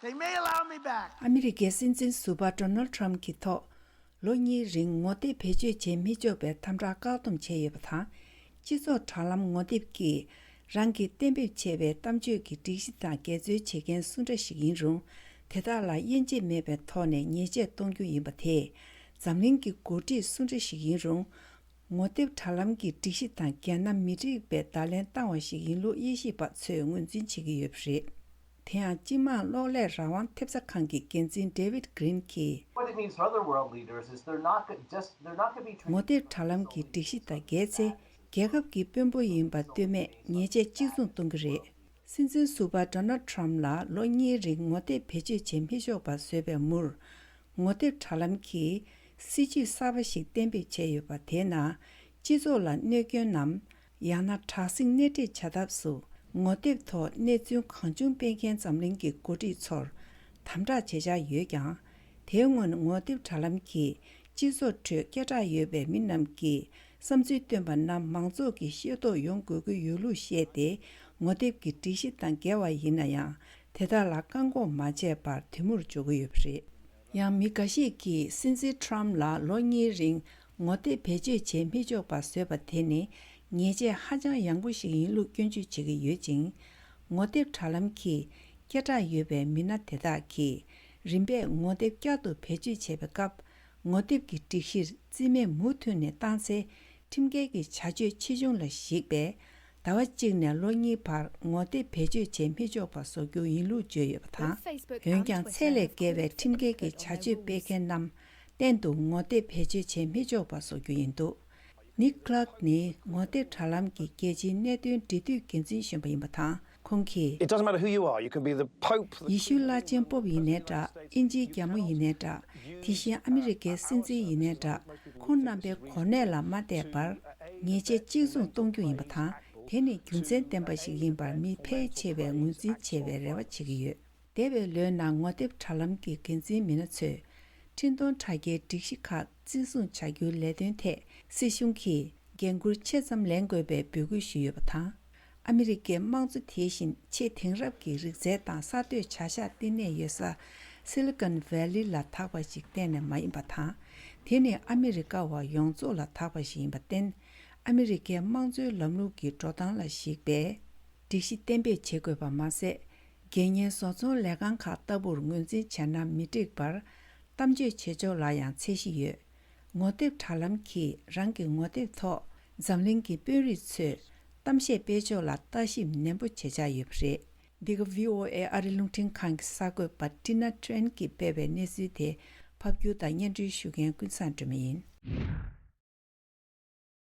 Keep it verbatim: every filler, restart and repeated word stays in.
They may allow me back. ཨ་མི་རི་ཀའི་སྲིད་འཛིན་ཟུར་པ་ཌོ་ནལ་ཌི་ཊརམ་གྱི་ཐོག་ལོ་གཉིས་རིང་ངོ་དེབ་བེད་སྤྱོད་བྱེད་མི་ཆོག་པའི་དམ་དྲག་བཀག་སྡོམ་བྱས་ཡོད་པ་དང་། སྤྱི་ཚོགས་དྲ་ལམ་ངོ་དེབ་ཀྱིས་རང་གིས་གཏན་འབེབས་བྱས་པའི་གཏམ་བརྗོད་ཀྱི་སྒྲིག་གཞི་དང་འགལ་འཛོལ་བྱེད་མཁན་སུ་འདྲ་ཞིག་ཡིན་རུང་། དེ་དག་ལ་དབྱེ་འབྱེད་མེད་པའི་ཐོག་ནས་ཉེས་ཆད་གཏོང་རྒྱུ་ཡིན་པ་དེས། འཛམ་གླིང་གི་འགོ་ཁྲིད་སུ་འདྲ་ཞིག་ཡིན་རུང་། ངོ་དེབ་དྲ་ལམ་གྱི་སྒྲིག་གཞི་དང་འགལ་ན་མི་འགྲིག་པའི་བརྡ་ལན་བཏང་བ་ཞིག་ཡིན་ལུགས་དབྱེ་ཞིབ་པ་ཚོས་ངོས་འཛིན་བྱེད་ཀྱི་ཡོད་པ་རེད། དེ་ཡང་སྤྱི་དམངས་གློག་ཀླད་རང་དབང་ཐེབས་རྩ་ཁང་གི་འགན་འཛིན་David Green གྱིས། What it means for other world leaders is they're not go- just they're not going to be ངོ་དེབ་དྲ་ལམ་གྱི་སྒྲིག་གཞི་དང་འགལ་ཚེ། རྒྱལ་ཁབ་ཀྱི་དཔོན་པོ་ཡིན་པ་ལྟོས་མེད་ཉེས་ཆད་གཅིག་མཚུངས་གཏོང་གི་རེད། སྲིད་འཛིན་ཟུར་པ་ཌོ་ནལ་ཌི་ཊརམ་ལ་ལོ་གཉིས་རིང་ངོ་དེབ་བེད་སྤྱོད་བྱེད་མི་ཆོག་པ་བཟོས་པའི་མུར། ངོ་དེབ་དྲ་ལམ་གྱིས་སྲིད་ཇུས་གསར་པ་ཞིག་གཏན་འབེབས་བྱས་ཡོད་པ་དེས་ན། སྤྱི་ཚོགས་ལ་གནོད་སྐྱོན་ནམ། ཡང་ན་དྲག་ཟིང་སྣེ་ཁྲིད་བྱ་ཐབས་སུ་ངོ་དེབ་ཐོག་གནས་ཚུལ་གང་བྱུང་སྤེལ་མཁན་འཛམ་གླིང་གི་འགོ་ཁྲིད་ཚོར་དམ་དྲག་བྱེད་འཆར་ཡོད་ཀྱང་། དེའི་སྔོན་ངོ་དེབ་དྲ་ལམ་གྱིས་སྤྱི་ཚོགས་ཁྲོད་སྐད་གྲགས་ཡོད་པའི་མི་རྣམས་ཀྱི་བསམ་ཚུལ་བཏོན་པ་རྣམས་མང་ཚོགས་ཀྱིས་ཤེས་རྟོགས་ཡོང་དགོས་ཀྱི་ཡོད་ལུགས་བཤད་དེ། ངོ་དེབ་ཀྱི་སྒྲིག་གཞི་དང་འགལ་བ་ཡིན་ན་ཡང་། དེ་དག་ལ་བཀག་འགོག་མ་བྱས་པར་དེ་མུར་འཇོག་གི་ཡོད་པ་རེད། ཡང་མི་འགའ་ཞིག་གིས་སྲིད་འཛིན་ཊརམ་ལ་ལོ་གཉིས་རིང་ངོ་དེབ་བེད་སྤྱོད་བྱེད་མི་ཆོག་པ་བཟོས་པ་དེ་ནི་ཉེས་ཆད་ཧ་ཅང་ཡང་པོ་ཞིག་ཡིན་ལུགས་སྐྱོན་བརྗོད་བྱེད་ཀྱི་ཡོད་ཅིང་། ངོ་དེབ་དྲ་ལམ་གྱིས་སྐད་གྲགས་ཡོད་པའི་མི་སྣ་དེ་དག་གིས་རིམ་པས་ངོ་དེབ་བསྐྱར་དུ་བེད་སྤྱོད་བྱེད་པའི་སྐབས། ངོ་དེབ་ཀྱི་སྒྲིག་གཞིར་རྩིས་མེད་མུ་མཐུད་ནས་བཏང་ཚེ། ཁྲིམས་འགལ་གྱི་བྱ་སྤྱོད་ཆེ་ཆུང་ལ་གཞིགས་པས། ཟླ་བ་གཅིག་ནས་ལོ་གཉིས་བར་ངོ་དེབ་བེད་སྤྱོད་བྱེད་མི་ཆོག་པ་བཟོ་རྒྱུ་ཡིན་ལུགས་བརྗོད་ཡོད་པ་དང་། འོན་ཀྱང་། ཚད་ལས་བརྒལ་བའི་ཁྲིམས་འགལ་གྱི་བྱ་སྤྱོད་སྤེལ་མཁན་རྣམས་གཏན་དུ་ངོ་དེབ་བེད་སྤྱོད་བྱེད་མི་ཆོག་པ་བཟོ་རྒྱུ་ཡིན་འདུག་ནིག་ཀླག་ནི་ངོ་དེབ་དྲ་ལམ་གྱི་རྒྱལ་སྤྱིའི་གནད་དོན་འབྲེལ་མཐུད་འགན་འཛིན་གཞོན་པ་ཡིན་པ་དང་། ཁོང་གིས། It doesn't matter who you are. You can be the Pope. ཡེ་ཤུ་བླ་ཆེན་པོབ་ཡིན་ནའི་འདྲ། དབྱིན་ཇིའི་རྒྱལ་མོ་ཡིན་ནའི་འདྲ། དེ་བཞིན་ཨ་མི་རི་ཀའི་སྲིད་འཛིན་ཡིན་ནའི་འདྲ། ཁོང་རྣམ་པའི་གོ་གནས་ལ་མ་བལྟས་པར། ཉེས་ཆད་གཅིག་མཚུངས་གཏོང་རྒྱུ་ཡིན་པ་དང་། དེ་ནི་རྒྱུ་མཚན་ལྡན་པ་ཞིག་ཡིན་པར་མི་ཕལ་ཆེ་བས་ངོས་འཛིན་བྱེད་པའི་རེ་བ་བྱེད་ཀྱི་ཡོད། འདས་པའི་ལོའི་ནང་ངོ་དེབ་དྲ་ལམ་གྱི་འགན་འཛིན་མི་སྣ་ཚོས། འཕྲིན་གཏོང་དྲ་རྒྱའི་སྒྲིག་གཞི་ཁག་བརྩི་སྲུང་བྱ་རྒྱུའི་ལས་དོན་ཐད་སྲིད་གཞུང་གིས་འགན་འཁུར་ཆེ་ཙམ་ལེན་དགོས་པའི་འབོད་སྐུལ་ཞུས་ཡོད་པ་དང་། ཨ་མི་རི་ཀའི་དམངས་གཙོ་དེ་བཞིན་ཆེས་དེང་རབས་ཀྱི་རིག་རྩལ་དང་གསར་གཏོད་བྱ་གཞག་བསྟི་གནས་ཡོད་ས་སི་ལི་ཀོན་ཝེ་ལི་ལ་དག་པ་ཞིག་གཏན་ནས་མ་ཡིན་པ་དང་། དེ་ནི་ཨ་མི་རི་ཀ་བ་ཡོངས་རྫོགས་ལ་དག་པ་ཞིག་ཡིན་པར་བརྟེན། ཨ་མི་རི་ཀའི་དམངས་གཙོའི་ལམ་ལུགས་ཀྱི་འགྲོ་སྟངས་ལ་གཞིགས་པའི་སྒྲིག་གཞི་གཏན་འབེབས་བྱེད་དགོས་པ་མ་ཟད། རྒྱལ་གཉེར་བཟོ་ཚོང་ལས་ཁང་ཁག་ལྟ་བུར་ངོས་འཛིན་བྱས་ན་མི་འགྲིག་པར། གཏམ་བརྗོད་བྱེད་ཕྱོགས་ལ་ཡང་ཚད་གཞི་ཡོད། ངོ་དེབ་དྲ་ལམ་གྱིས་རང་གི་ངོ་དེབ་ཐོག་འཛམ་གླིང་གི་དཔོན་རིགས་ཚོས་གཏམ་བཤད་སྤེལ་ཕྱོགས་ལ་ལྟ་ཞིབ་ནན་པོ་བྱེད་འཆར་ཡོད་པ་རེད། འདི་ག་ཝི་ཨོ་ཨེ་ཨ་རི་རླུང་འཕྲིན་ཁང་གི་གསར་འགོད་པ་ཊི་ན་ཊྲེན་གྱིས་སྤེལ་བའི་གནས་ཚུལ་དེ་ཕབ་སྒྱུར་དང་སྙན་སྒྲོན་ཞུ་མཁན་ཀུན་བཟང་སྒྲོལ་མ་ཡིན།